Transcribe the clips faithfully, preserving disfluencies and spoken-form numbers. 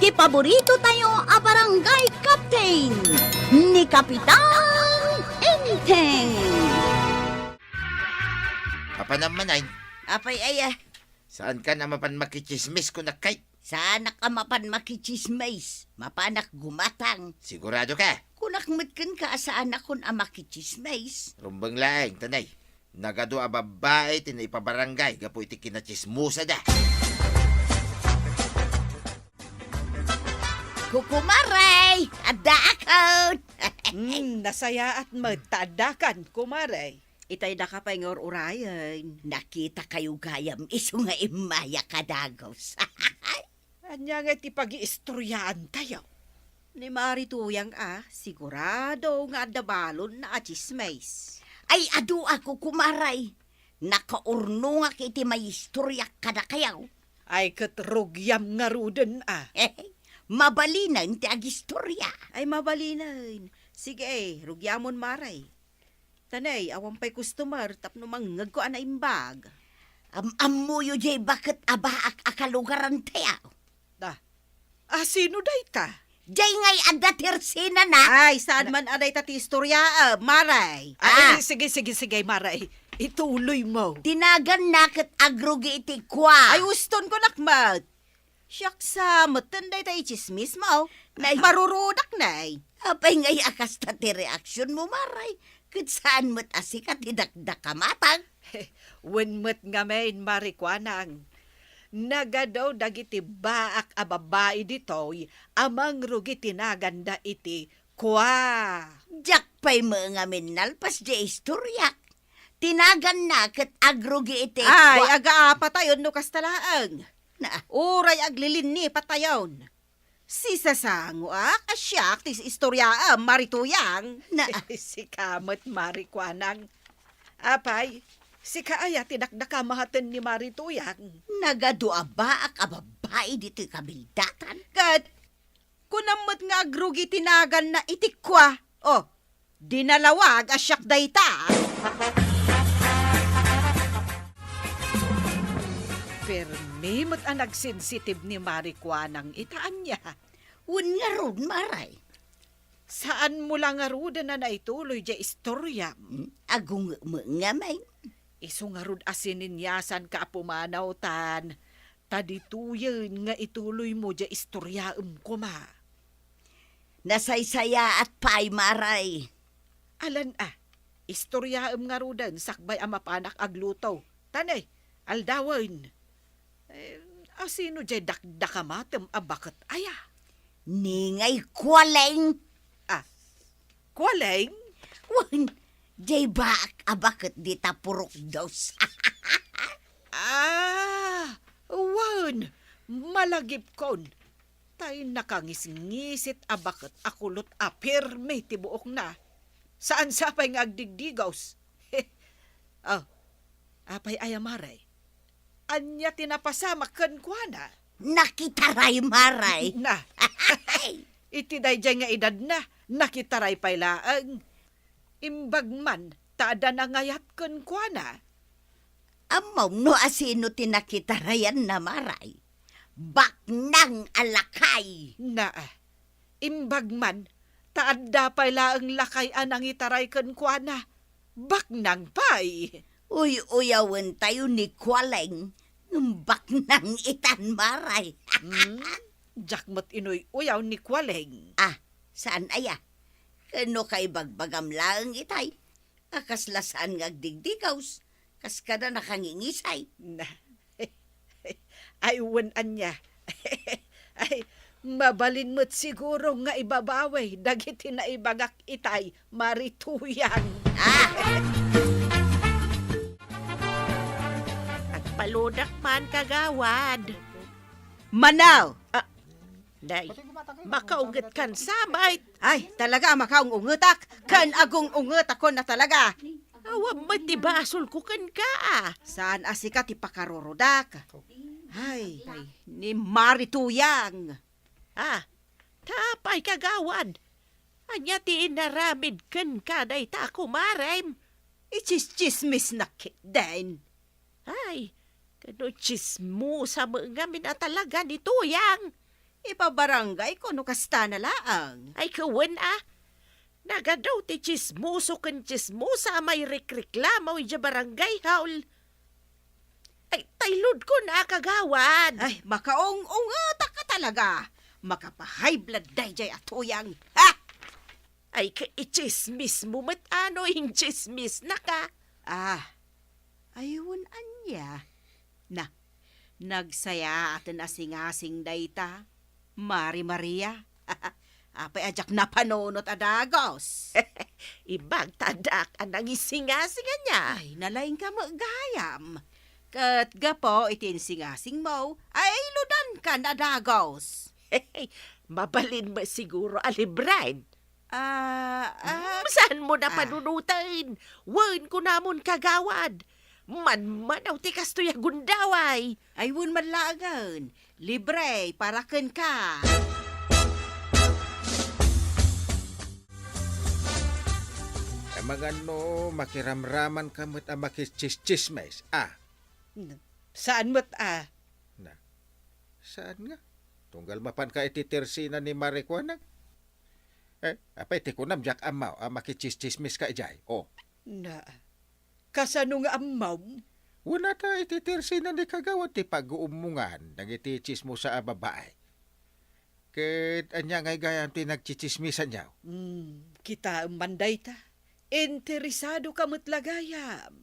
Paborito tayo a barangay captain, ni Kapitan Enteng. Apanan manen? Apay aya? Saan ka na mapan makichismis, kunak kay? Saanak a mapan makichismis. Mapanak gumatang. Sigurado ka? Kunak met kenka a saanakon a makichismis. Rumbeng laeng, tanay. Nagadu a babbai ti naipabarangay gapu iti kinachismosada. Kukumaray, addaakon. Hmm, nasayaat met ta addakan, kumare. Itay daka pay nga ur-urayen. Nakitakayo gayam isu nga immaya ka dagus. Ania nga ti pagiistoriaantayo? Ni Mari Tuyang a, sigurado nga adda balonna a chismis. Ay, adu a, kukumaray. Nakaurnongak iti maistoriak kadakayo. Ay, ket rugiam ngaruden a. Mabalinen ti agistoria. Ay, mabalinen. Sige, rugiamon, Mari. Tanay, awan pay customer tapno mangngegko a naimbag. Am-ammoyo jay baket a baak a kalugarantayo. Da. A, sino dayta? Jay ngay adda ti ersenana. Ay, saan man a dayta ti istoriaem, Mari. Ah, ah. Eh, sige, sige, sige, Mari. Ituloy mo. Tinaganna ket agrugi iti kua. Ay, uston ko, nakmat. Siak sa metten dayta ichismis mo. Nay. Marurudak, nay. Apay ngay a kasta ti reaksionmo, Mari? Ket saan met a sika ti dakdakamatang? Wen met ngamin, Mari Kuanang. Nagadu dagiti baak a babbai ditoy a mangrugi ti naganda iti kua. Diak pay met ngamin nalpas diay istoriak. Tinaganna ket agrugi iti kua. Ay, agaapatayon no kasta laeng. Na. Uray aglilinnipatayon. Sisasangoak a siak ti istoriaem, Mari Tuyang. Na. Sika met, Mari Kuanang. Apay, sika aya ti dakdakamaten ni Mari Tuyang? Nagadu a baak a babbai ditoy kabildatan. Ket kunam met nga agrugi ti naganna iti kua. Oh, di nalawag a siak dayta. Permi met a nagsensitive ni Mari Kuanang ita, ania? Wen ngarud, Mari. Saanmo la ngaruden a naituloy diay istoriam? Hmm, agunget met ngamin. Isu ngarud a sininyasanka a pumanawtan, ta ditoyen nga ituloymo diay istoriaem koma. Nasaysayaat pay, Mari. Alan a, istoriaem ngaruden sakbay a mapanak agluto. Tanay, aldawen. Eh, asino diay dakdakamatem a baket aya? Ni ngay Kualeng. Ah, Kualeng? Wen, diay baak a baket dita purok dos. Ah, wen, malagipkon. Tay nakangisngisit a baket a kulot a permi ti buokna. Saan sa pay nga agdigdigos. Oh, apay aya, Mari? Ania ti napasamak kenkuana? Nakitaray, Mari. Na. Iti daydiay nga edadna, nakitaray pay laeng. Imbag man ta adda nangayat kenkuana. Ammom no asino ti nakitarayanna, Mari? Baknang a lakay. Na, imbag man ta adda pay laeng lakay a nangitaray kenkuana. Baknang pay. Uy-uyawentayo ni Kualeng, ngem baknang itan, Mari. Hmm? Diak met inuy-uyaw ni Kualeng. Ah, saan aya? Ken no kaibagbagam laeng itay, a kasla saan nga agdigdigaws, kas kada nakangingisay. Na. Ay, wen ania. Ay, mabalin met siguro nga ibabawi dagiti naibagak itay, Mari Tuyang. Ah! Agpaludak man, kagawad. Manaw! Ah, Day, makaunget kan sabay. Ay, talaga a makaung-ungetak. Ken agung-ungetakon a talaga. Awan met ti basolko kenka, a. Saan a sika ti pakarurudak. Ay, ay, ni Mari Tuyang. Ah, ta apay, kagawad? Ania ti inaramid kenka dayta a kumarem? Ichischismisnak ketdin. Ay, kano chismosa met ngamin a talaga ni Tuyang. ipabarangay ko no kasta na laeng. Ay, kawen a. Nagadu ti tsismoso ken tsismosa a mairikreklamo idiay barangay hall. Ay, taylodkon a, kagawad. Ay, makaung-ungetak ka talaga. Makapa-high blood daydiay a tuyang. Ha? Ay, ka-, itsismis mo met ano, intsismis na ka. Ah, aywan ania. Na, nagsayaaten a singasing dayta, Mari Maria. Apay a diak napanunot a dagus? Ibagta addak a nangisingasing ania. Ay, nalaingka met gayam. Ket gapu iti insingasingmo, ay iludankan a dagus. Mabalin met siguro a libren. Ah, ah, Hmm, saan mo na ah. panunoten? Wen, kunamon, kagawad. Manmanaw ti kastoy a gundaway. Ay, wen man laengen. Libre para kenka. Amangan no makiramraman ka met a makitsistsismes, ah. N-, saan met, ah. Na, saan nga? Tunggal mapanka iti tersina ni Mari Kuanang. Eh, apay ti kunam, diak ammo a makitsistsismis ka idiay? Oh. Na, kasano nga ammom? Wen, ta iti tersina ni kagawad ti pag-uummongan dagiti tsismosa a babae. Ket ania ngay gayam ti nagtsitsismisanyo? Hmm, kitaem man dayta. Interesado ka met la gayam.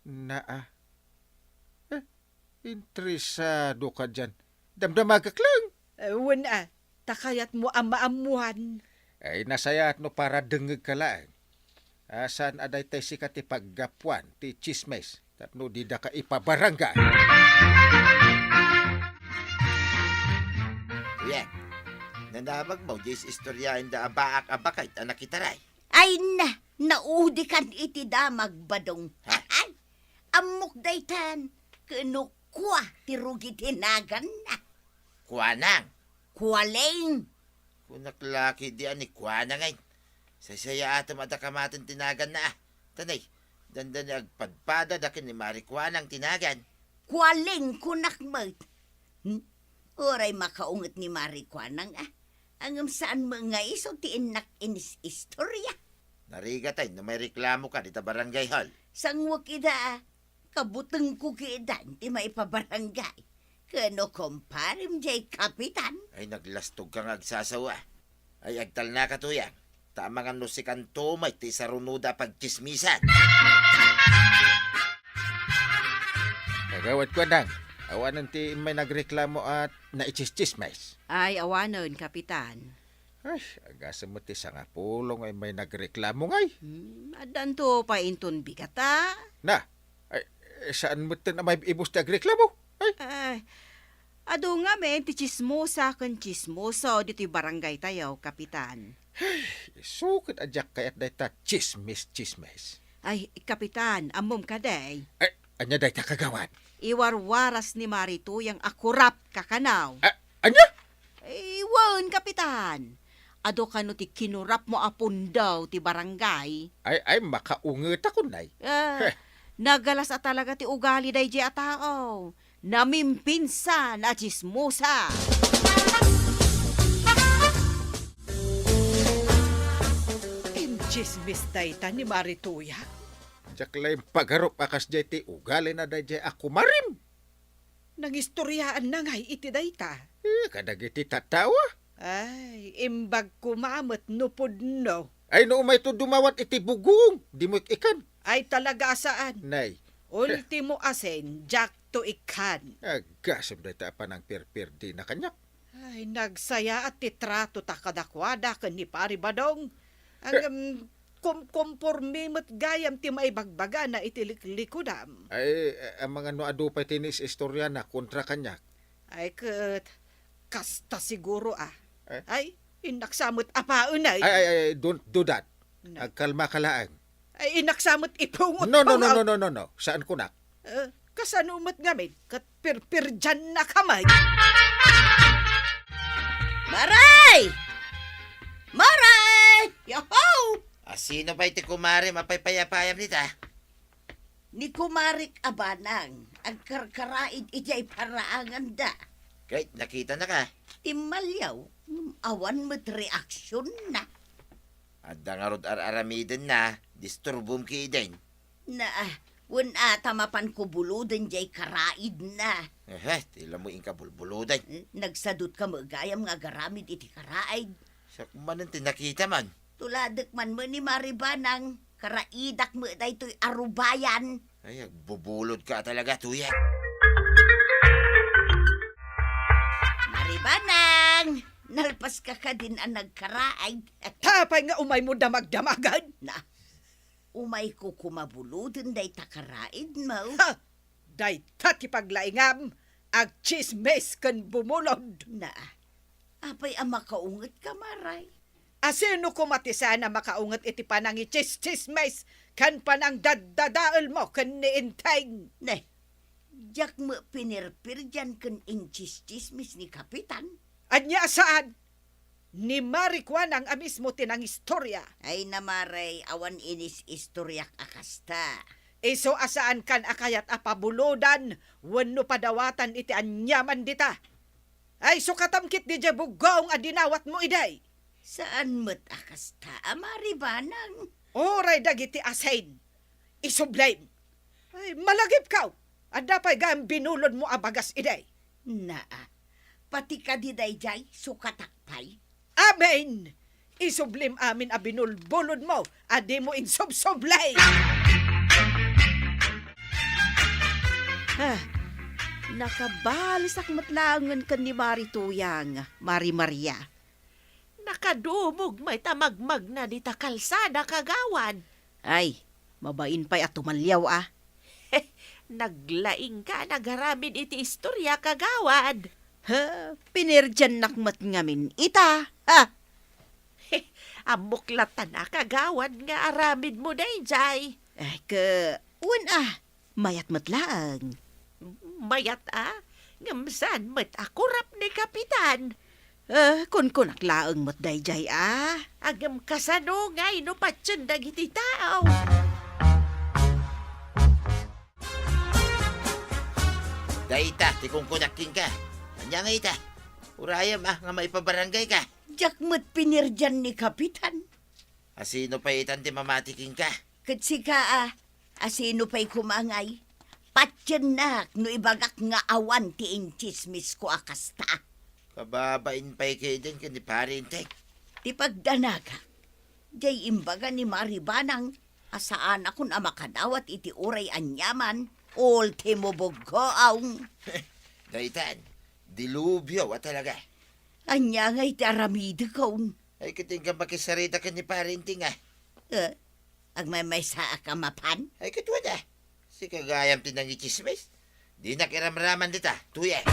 Naa. Eh, interesado ka dian. Damdamagak laeng. Eh, wen a, ta kayatmo a maammuan. Ay, nasayaat no para dengngegka laeng. A, saan a daytay sika ti paggapuan ti tsismes tapno didaka ipabarangay? Kuya, nanamagmo diay istoryaenda a baak a baket a nakitaray? Ay na, naudikan iti damag, Badong. Ha? Ay, ammok daytan, ken no kua ti rugi ti naganna. Kuanang? Kualing. Kunak la ketdi a ni Kuanang ay. Saysayaatem a daka maten ti naganna, a. Tanay, dandani agpadpada da ken ni Mari Kuanang ti nagan. Kualing kunak met. Hmm? Uray makaunget ni Mari Kuanang, a. Ngem saan met nga isu ti innak inis-istorya. Narigatay no maireklamoka dita barangay hall. Sangwek ida, a. Kabutengko ketdi ti maipabarangay. Ken no kumparem diay kapitan. Ay, naglastogka nga agsasawa. Ay, agtalnaka, Tuyang. Ta amangan no sikanto met ti sarunoda a pagtsismisan. Kagawad Kuanang, awanen ti immay nagreklamo a naitsistsismes? Ay, awanen, Kapitan. Ay, agasem met ti sangapulo nga immay nagreklamo ngay. Hmm, addanto pay inton bigat, a. Na, ay, eh, saan metten a maib-ibus ti agreklamo? Ay. Ay, adu ngamin ti tsismosa ken tsismoso ditoy barangaytayo, Kapitan. Ay, isu ket a diak kayat dayta tsismis-tsismes. Ay, Kapitan, ammom kadi? Ay, ania dayta, kagawad? Iwarwaras ni Mari Tuyang a kurap, kakanaw. A-, ania? Ay, wen, Kapitan. Adu kano ti kinurapmo a pundao ti barangay? Ay, ay, makaungetakon, nay. Ah, Heh. Nagalas a talaga ti ugali daydiay a tao. Namimpinsan a tsismosa. Intsismis dayta ni Mari Tuyang? Diak la impagarup a kasdiay ti ugalina daydiay a kumarem. Nangistoryaanna ngay iti dayta? Eh, kadagiti tattao, a. Ay, imbag koma met no pudno. Ay, no umayto dumawat iti bugong, dimo ik-ikan. Ay, talaga a saan. Nay. Ultimo asin, diakto ikkan. Agasem dayta a panangpirpirdina kaniak. Ay, nagsayaat ti tratota kadakuada ken ni Pari Badong. Ngem, kumkomporme met gayam ti maibagbagana iti liklikudam. Ay, amangan no adu pay ti inis-istoriana kontra kaniak. Ay, ket kasta siguro, a. Eh? Ay, innak sa met a paenay. Ay, ay, ay, don't do that. Na. Agkalmaka laeng. Ay, innak sa met ipungot. No, no, no, no, no, no, no. Saan kunak? Eh, kasano met ngamin? Ket pirpirdianna ka met. Maray! Maray! Yoho! A, sino pay ti kumarem a paypayapayam dita? Ni kumarek a banang, agkarkaraid idiay paraanganda. Ket nakitanaka. Timmaliaw, ngem awan met reaksionna. Adda ngarud ar-aramidenna, disturbom ketdin. Na, wen a ta mapanko buloden jay karaidna. Ehe, ti la mo inka bulbuloden. Nagsadutka met gayam nga agaramid iti karaid. Siak manen ti nakitam. Tuladek man met ni Maribanang, karaidak met daytoy a rubayan. Ay, agbubulodka talaga, Tuyang. Maribanang, nalpaska kadin a nagkaraid. Apay nga umaymo damagdamagan? Na, umayko koma buloden dayta karaidmo. Ha! Dayta ti paglaingam, agtsismis ken bumulod. Na, apay a makaungetka, Maray? A sino koma ti saan a makaunget iti panangitsistsismis ken panangdaddadaelmo ken ni Enteng? Ne, diak met pinirpirdian ken intsistsismis ni Kapitan. Ania a saan? Ni Mari Kuanang a mismo ti nangistoria. Ay na, Maray, awan inis-istoriak a kasta. Isu a saankan a kayat a pabulodan wenno padawatan iti aniaman dita. Ay, sukatam ketdi diay buggoong a dinawatmo idi. Saan met a kasta a Maribanang? Uray dagiti asin, isublim. Ay, malagipkaw. Adda pay gayam binulodmo a bagas idi. Naa, pati kadi daydiay, sukatak pay. Amen! Isublim amin a binulbulodmo a dimo insubsublay! Ah, nakabalisak met laengen ken ni Mari Tuyang, Mari Maria. Nakadumog met a magmagna dita kalsada, kagawad. Ay, mabain pay a tumaliaw a. Naglaingka a nagaramid iti istoria, kagawad. Ha, pinirdiannak met ngamin ita. Ha? Ammok latta a kagawad nga aramidmo daydiay. Ay, ke, wen a, mayat met laeng. Mayat a? Ngem saan met a kurap ni Kapitan? Eh, kunkunak laeng met daydiay a. Ngem kasano ngay no patien dagiti tao? Dayta ti kunkunak kenka. Ania ngay ita? Urayem a nga maipabarangayka. Diak met pinirdian ni Kapitan. A sino pay itan ti mamati kenka? Ket sika a, a sino pay koma ngay? Patiennak no ibagak nga awan ti intsismisko a kasta. Kababain pay ketdin ken ni Pari Enteng. Ti pagdanagak, diay imbaga ni Mari Banang a saanakon a makadawat iti uray aniaman, ultimo buggoong. Daytan, dilubyo a talaga. Ania ngay ti aramidekon? Ay, ket inka makisarita ken ni Pari Enteng a. Eh, agmaymaysaak a mapan? Ay, ket wen a. Sika gayam ti nangitsismis. Dinak iramraman dita, Tuyang.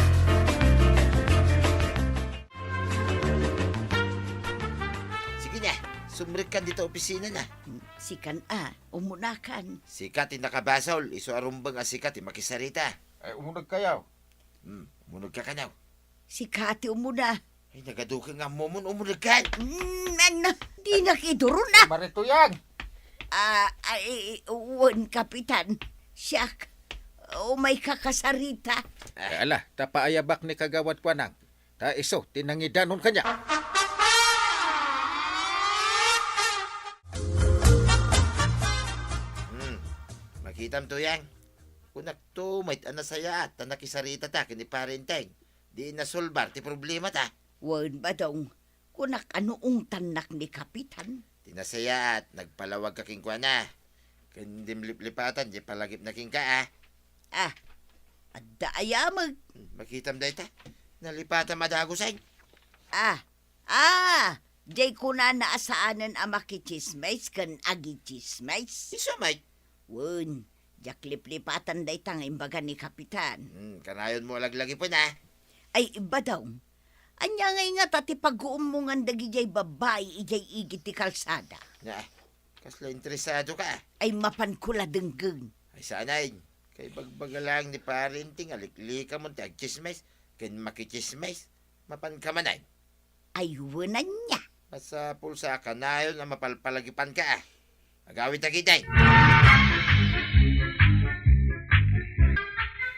Sige na, sumrekkan dita opisina na. Sikan a, umunakan. Sika ti nakabasol, isu a rumbeng a sika ti makisarita. Ay, umunegkayo. Hmm, umunegka kano. Sika ti umuna. Ay, nagaduken nga ammomon, umunegkan. Mm, ano? Dinak iduruna. Mari Tuyang! Ah, ay, wen, Kapitan. Siak, umayka kasarita. Ah. Ala, ta paayabak ni Kagawad Kuanang. Ta isu ti nangidanon kaniak. Hmm, makitam, Tuyang. Kunakto met a nasayaat ta nakisaritata ken ni Pari Enteng. Di nasolbar ti problemata. Wen, Badong, kunak a no ungtannak ni Kapitan. Ti nasayaat, nagpalawagka kenkuana. Ken dimliplipatan diay palagipna kenka, a. Ah, adda ayameg. Hmm, makitam dayta. Nalipatam a dagusen. Ah, ah, diay kunana a saanen a makitsismis ken agitsismis. Isu met. Wen, diak liplipatan dayta nga imbaga ni Kapitan. Hmm, kanayonmo a laglagipen, a. Ay, Badong, ania ngay ngata ti pagguummongan dagidiay babbai idiay igid ti kalsada? Na, kasla interesadoka. Ay, mapanko la denggen. Ay, saanen. Kay bagbaga laeng ni Pari Enteng nga liklikamon ti agtsismis ken makitsismis. Mapanka manen. Ay, wen ania. Masapul sa a kanayon a mapalpalagipanka, a. Agawidta ketdin.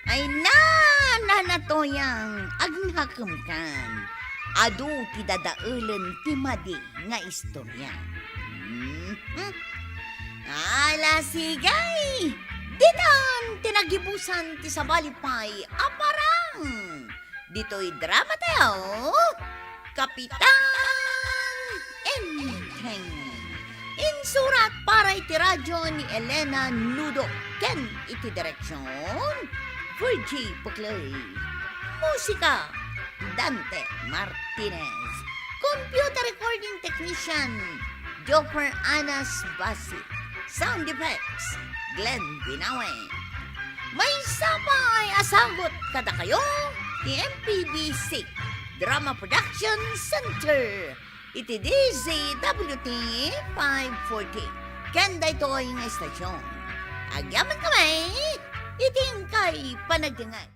Ay na, Nana Tuyang, agnakemkan. adu ti dadaelen ti madi nga istorya. Mhm. Ala, sige! Ditan ti nagibusan ti sabali pay a parang. Ditoy drama tayo, Kapitan Enteng. Insurat para iti radyo ni Elena Nudo ken iti direksyon, Virgie Puclay. Musika, Dante Martinez. Computer recording technician, Joker Anas Basi. Sound effects, Glenn Binawe. Maysa pay a sagut kadakayo ti M P B C Drama Production Center iti D Z W T five forty. Ken daytoy nga istasyon, agyamankami iti inkay panagdingeg.